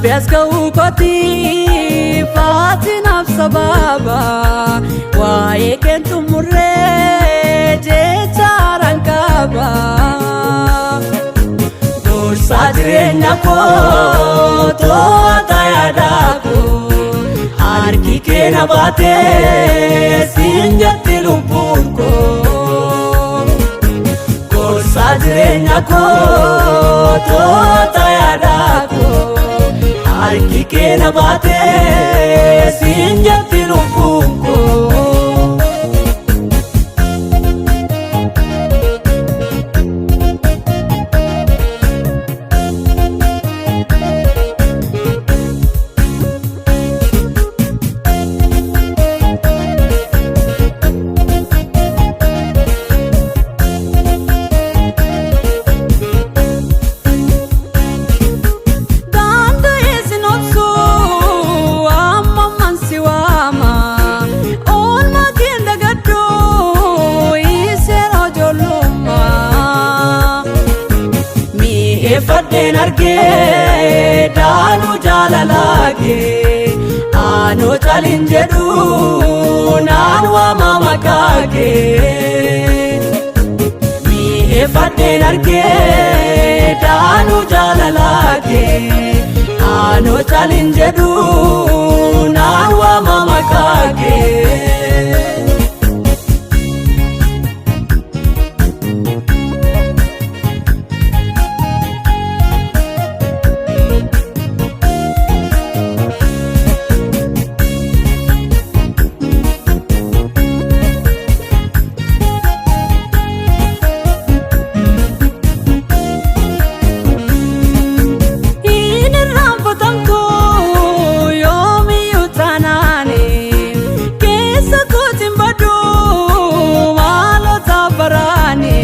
Darbe as ga'uu kootii faatinaaf sababa waa'ee keen xumurree jecha haaraan qaba. Gorsaa jireenya koo to'ata yaadaa koo harki kee na baatee siin jetti lubbuun koo. Gorsaa jireenya koo to'ata yaadaa koo harki kee na baatee siin jetti lubbuun koo. Daanda'ee sin obsu amma ammaan si waama oolmaa keen dagadhu seera ijoollummaa. Mi'eeffadheen argee daanuu jaalalaa kee aanoo caliin jedhu naan waama maqaa kee. Mi'eeffadheen argee daanuu jaalalaa kee aanoo caliin jedhu naan waama maqaa kee. Hin irraanfatamtu yoomiyyuu taanaani keessa kootiin baddu maalota baraani.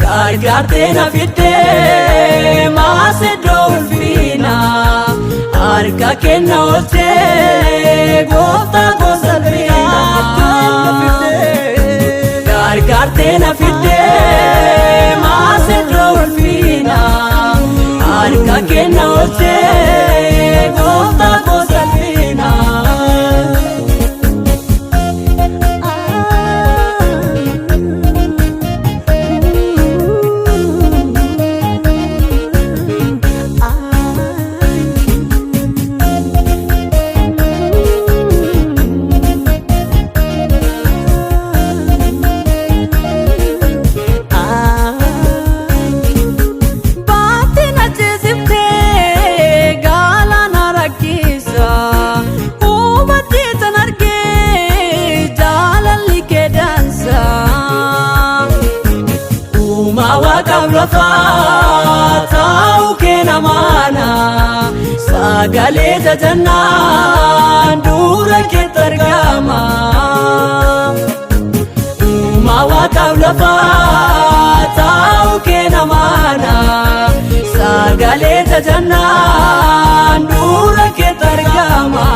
Gargaartee na fiddee maas iddoo ulfina harka kenna oolchee gooftaa gosa salphina. Gargaartee na fiddee maas iddoo ulfina harka kenna oolchee gooftaa gosa salphina. Baatti na ceesiftee galaana rakkisa hubattee tan argee jaalalli kee dansa. Uumaa waaqaaf lafaa taa'u kee namaana sagalee jajannaan dura keetti argama. Uumaa waaqaaf lafaa taa'u kee namaana sagalee jajannaan dura keetti argama.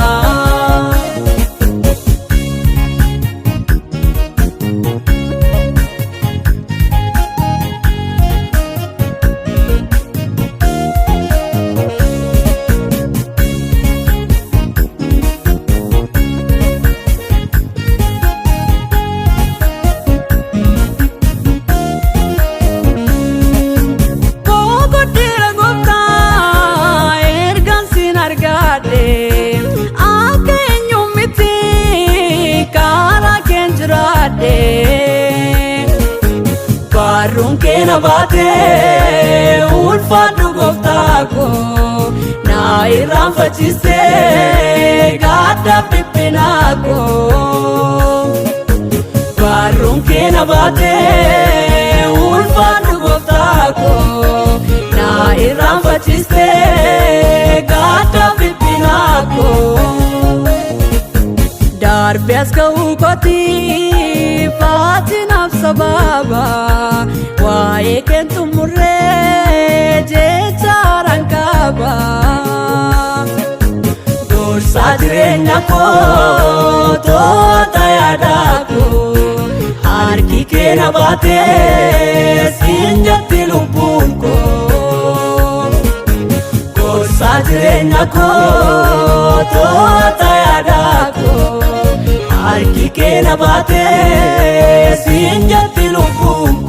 Boqoddeera gooftaa ergaan sin argadhe akka eenyuun miti karaa keen jiraadhe. Barruun kee na baatee ulfaadhu gooftaa koo na irraanfachiistee gaddaaf dhiphina koo. Barruun kee na baatee ulfaadhu gooftaa koo na irraanfachiistee gaddaaf dhiphina koo. Darbe as ga'uu kootii faatinaaf sababa waa'ee keen xumurree jecha haaraan qaba. Gorsaa jireenya koo to'ata yaadaa koo harki kee na baatee siin jetti lubbuun koo. jireenya koo to'ata yaada koo harki kee na baatee siin jetti lubbuun.